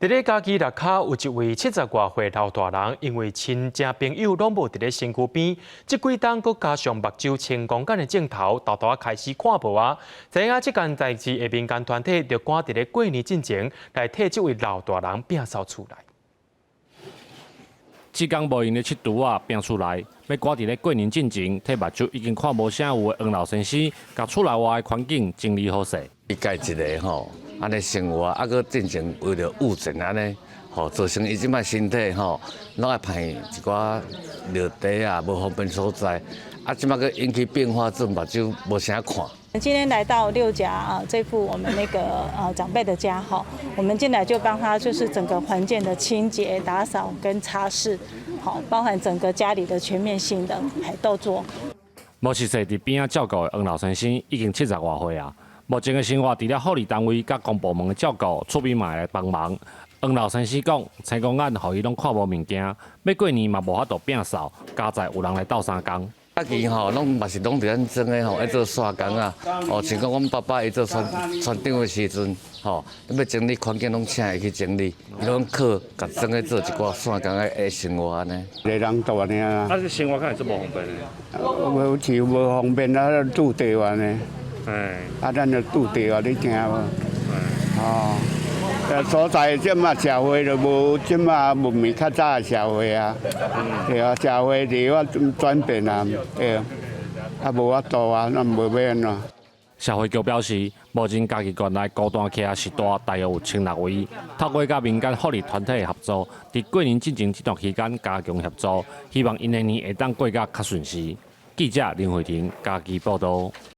佇咧嘉義蚋卡有一位七十外歲老大人，因為親戚朋友攏無佇咧身軀邊，這幾冬閣加上目睭青光眼的症頭，沓沓仔開始看無啊。知影這件代誌的民間團體就趕佇咧過年進前來替這位老大人摒掃厝內。這工無閒的佚佗仔摒厝內，欲趕佇咧過年進前，替目睭已經看無啥有的黃老先生，共厝內外的環境整理好勢。伊家己一个吼，按呢生活，啊，閣進前為著誤診按呢，吼，造成伊這擺身體吼，攏愛排一寡尿袋啊，無方便所在，啊，這擺閣引起變化，做目睭無啥看。今天來到六甲啊，這戶我們那個長輩的家哈，我們進來就幫他就是整個環境的清潔、打掃跟擦拭，好，包含整個家裡的全面性的，還都做。無熟似佇邊仔照顧的黃老先生已經七十外歲啊。目前的生活除了福利單位佮公部門的照顧，厝邊嘛會來幫忙。黃老先生講，青光眼予伊攏看無物件，欲過年嘛無法度摒掃，佳哉有人來鬥相共。啊，其吼攏嘛是攏佇咱庄的吼，愛做散工啊。哦，像講阮爸爸伊做村村長的時陣，吼，欲整理環境攏請伊去整理，伊攏靠共庄的做一寡散工的生活按呢。一个人住按呢啊。啊，這生活敢會足無方便的？無是無方便啊，拄著按呢。啊，咱就拄著啊，你驚無？哦，所在這馬社會就無這馬文明較早的社會啊，對啊，社會就我轉變啊，對，啊無法度啊，咱無欲按怎。社會局表示，目前嘉義縣內孤單徛序大大約有千六位，透過佮民間福利團體的合作，佇過年進前這段期間加強協助，希望𪜶的年會當過甲較順遂。記者林慧婷嘉義報道。